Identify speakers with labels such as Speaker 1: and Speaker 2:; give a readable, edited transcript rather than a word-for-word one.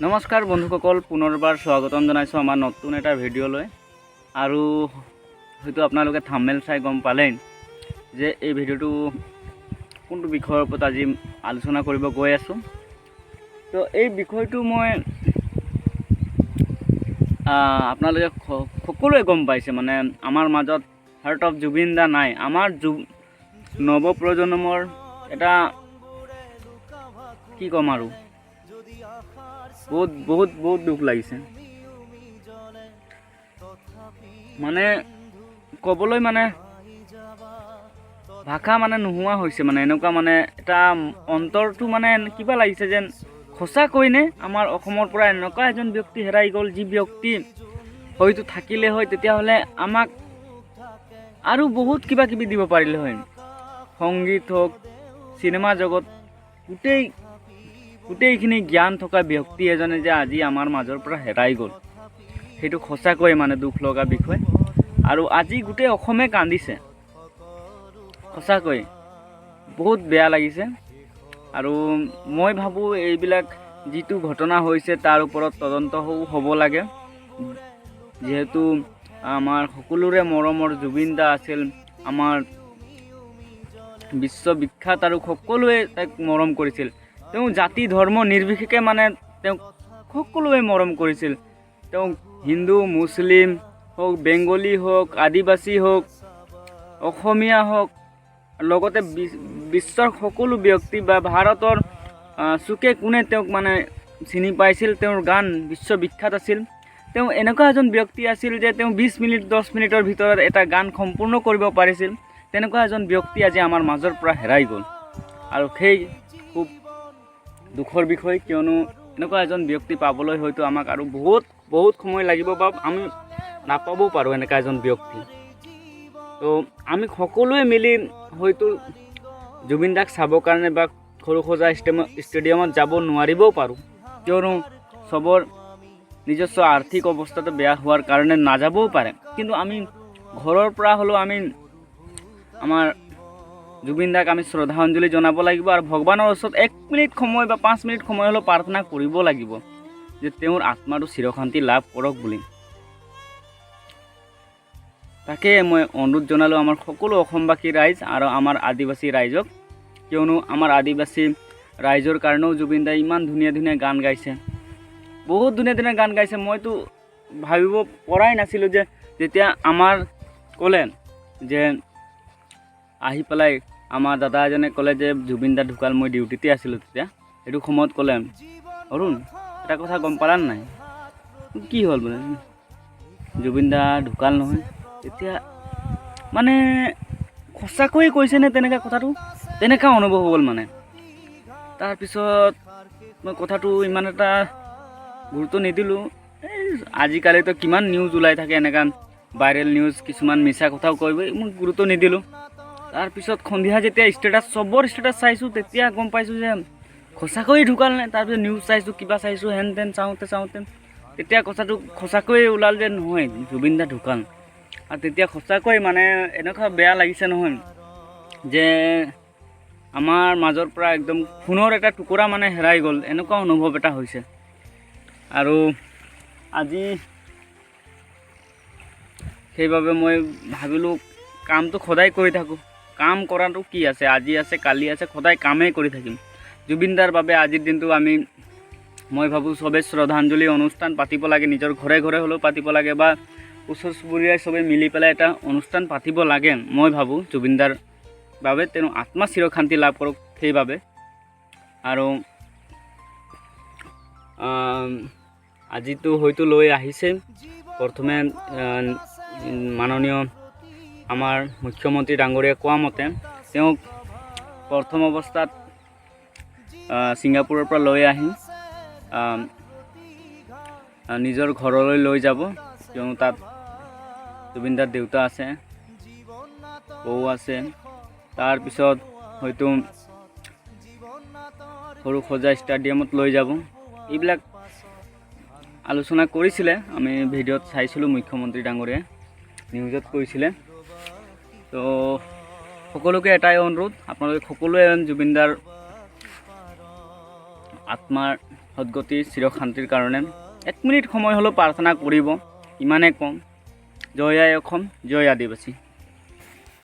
Speaker 1: নমস্কাৰ বন্ধুসকল, পুনৰবাৰ স্বাগতম জনাইছোঁ আমাৰ নতুন এটা ভিডিঅ'লৈ। আৰু হয়তো আপোনালোকে থাম্বনেইল চাই গম পালেই যে এই ভিডিঅ'টো কোনটো বিষয়ৰ ওপৰত আজি আলোচনা কৰিব গৈ আছোঁ। তো এই বিষয়টো মই আপোনালোকে সকলোৱে গম পাইছে, মানে আমাৰ মাজত হাৰ্ট অফ জুবিন দা নাই। আমাৰ নৱপ্ৰজন্মৰ এটা কি ক'ম আৰু, বহুত বহুত বহুত দুখ লাগিছে। মানে ক'বলৈ মানে ভাষা মানে নোহোৱা হৈছে। মানে এনেকুৱা মানে এটা অন্তৰটো মানে কিবা লাগিছে যেন সঁচাকৈ নে আমাৰ অসমৰ পৰা এনেকুৱা এজন ব্যক্তি হেৰাই গ'ল, যি ব্যক্তি হয়তো থাকিলে হয় তেতিয়াহ'লে আমাক আৰু বহুত কিবা কিবি দিব পাৰিলে হয়। সংগীত হওক, চিনেমা জগত, গোটেইখিনি জ্ঞান থকা ব্যক্তি এজনে যে আজি আমাৰ মাজৰ পৰা হেৰাই গ'ল, সেইটো সঁচাকৈ মানে দুখ লগা বিষয়। আৰু আজি গোটেই অসমে কান্দিছে। সঁচাকৈ বহুত বেয়া লাগিছে। আৰু মই ভাবোঁ, এইবিলাক যিটো ঘটনা হৈছে তাৰ ওপৰত তদন্ত হ'ব লাগে, যিহেতু আমাৰ সকলোৰে মৰমৰ জুবিন দা আছিল আমাৰ বিশ্ববিখ্যাত আৰু সকলোৱে তাইক মৰম কৰিছিল। তেওঁ জাতি ধৰ্ম নিৰ্বিশেষে মানে তেওঁক সকলোৱে মৰম কৰিছিল। তেওঁ হিন্দু মুছলিম হওক, বেংগলী হওক, আদিবাসী হওক, অসমীয়া হওক, লগতে বিশ্বৰ সকলো ব্যক্তি বা ভাৰতৰ চুকে কোণে তেওঁক মানে চিনি পাইছিল। তেওঁৰ গান বিশ্ববিখ্যাত আছিল। তেওঁ এনেকুৱা এজন ব্যক্তি আছিল যে তেওঁ 20 মিনিট, 10 মিনিটৰ ভিতৰত এটা গান সম্পূৰ্ণ কৰিব পাৰিছিল। তেনেকুৱা এজন ব্যক্তি আজি আমাৰ মাজৰ পৰা হেৰাই গ'ল আৰু সেই খুব দুখৰ বিষয়, কিয়নো এনেকুৱা এজন ব্যক্তি পাবলৈ হয়তো আমাক আৰু বহুত বহুত সময় লাগিব বা আমি নাপাবও পাৰোঁ এনেকুৱা এজন ব্যক্তি। তো আমি সকলোৱে মিলি হয়তো জুবিন দাক চাবৰ কাৰণে বা সৰুসজাই ষ্টেডিয়ামত যাব নোৱাৰিবও পাৰোঁ, কিয়নো চবৰ নিজস্ব আৰ্থিক অৱস্থাটো বেয়া হোৱাৰ কাৰণে নাযাবও পাৰে। কিন্তু আমি ঘৰৰ পৰা হ'লেও আমি আমাৰ জুবিন দাক আমি শ্ৰদ্ধাঞ্জলি জনাব লাগিব আৰু ভগৱানৰ ওচৰত 1 মিনিট সময় বা 5 মিনিট সময় হ'লেও প্ৰাৰ্থনা কৰিব লাগিব যে তেওঁৰ আত্মাটো চিৰশান্তি লাভ কৰক বুলি। তাকে মই অনুৰোধ জনালোঁ আমাৰ সকলো অসমবাসী ৰাইজ আৰু আমাৰ আদিবাসী ৰাইজক, কিয়নো আমাৰ আদিবাসী ৰাইজৰ কাৰণেও জুবিন দাই ইমান ধুনীয়া ধুনীয়া গান গাইছে, বহুত ধুনীয়া ধুনীয়া গান গাইছে। মইতো ভাবিব পৰাই নাছিলোঁ যে যেতিয়া আমাৰ ক'লে যে আহি পেলাই আমাৰ দাদা এজনে ক'লে যে জুবিন দা ঢুকাল, মই ডিউটিতে আছিলোঁ তেতিয়া। সেইটো সময়ত ক'লে, "অৰুণ, এটা কথা গম পালা নাই?" "কি হ'ল?" বোলে, "জুবিন দা ঢুকাল নহয়।" তেতিয়া মানে সঁচাকৈয়ে কৈছেনে তেনেকুৱা কথাটো, তেনেকুৱা অনুভৱ হ'ল মানে। তাৰপিছত মই কথাটো ইমান এটা গুৰুত্ব নিদিলোঁ। এই আজিকালিতো কিমান নিউজ ওলাই থাকে, এনেকুৱা ভাইৰেল নিউজ, কিছুমান মিছা কথাও কয়, মই গুৰুত্ব নিদিলোঁ। তাৰপিছত সন্ধিয়া যেতিয়া ষ্টেটাছ, চবৰ ষ্টেটাছ চাইছোঁ, তেতিয়া গম পাইছোঁ যে সঁচাকৈয়ে ঢুকাল নাই। তাৰপিছত নিউজ চাইছোঁ, কিবা চাইছোঁ, হেন তেন চাওঁতে চাওঁতে তেতিয়া কথাটো সঁচাকৈয়ে ওলাল যে নহয়, জুবিন দা ঢুকাল। আৰু তেতিয়া সঁচাকৈ মানে এনেকুৱা বেয়া লাগিছে নহয় যে আমাৰ মাজৰ পৰা একদম সোণৰ এটা টুকুৰা মানে হেৰাই গ'ল, এনেকুৱা অনুভৱ এটা হৈছে। আৰু আজি সেইবাবে মই ভাবিলোঁ, কামটো সদায় কৰি থাকোঁ। কাম কৰাটো কি আছে, আজি আছে, কালি আছে, সদায় কামেই কৰি থাকিম। জুবিন দাৰ বাবে আজিৰ দিনটো আমি মই ভাবোঁ চবে শ্ৰদ্ধাঞ্জলি অনুষ্ঠান পাতিব লাগে। নিজৰ ঘৰে ঘৰে হ'লেও পাতিব লাগে বা ওচৰ চুবুৰীয়াই চবে মিলি পেলাই এটা অনুষ্ঠান পাতিব লাগে, মই ভাবোঁ, জুবিন দাৰ বাবে, তেওঁ আত্মা চিৰশান্তি লাভ কৰক সেইবাবে। আৰু আজিতো হয়তো লৈ আহিছে প্ৰথমে। মাননীয় আমাৰ মুখ্যমন্ত্ৰী ডাঙৰীয়াই কোৱা মতে তেওঁক প্ৰথম অৱস্থাত ছিংগাপুৰৰ পৰা লৈ আহি নিজৰ ঘৰলৈ লৈ যাব, কিয়নো তাত জুবিন দাৰ দেউতা আছে, বৌ আছে। তাৰপিছত হয়তো সৰুসজাই ষ্টেডিয়ামত লৈ যাব। এইবিলাক আলোচনা কৰিছিলে, আমি ভিডিঅ'ত চাইছিলোঁ, মুখ্যমন্ত্ৰী ডাঙৰীয়াই নিউজত কৈছিলে। তো সকলোকে এটাই অনুৰোধ, আপোনালোকে সকলোৱে জুবিনদাৰ আত্মাৰ সদগতি, চিৰশান্তিৰ কাৰণে এক মিনিট সময় হ'লেও প্ৰাৰ্থনা কৰিব, ইমানে ক'ম। জয় আই অসম, জয় আদিবাসী।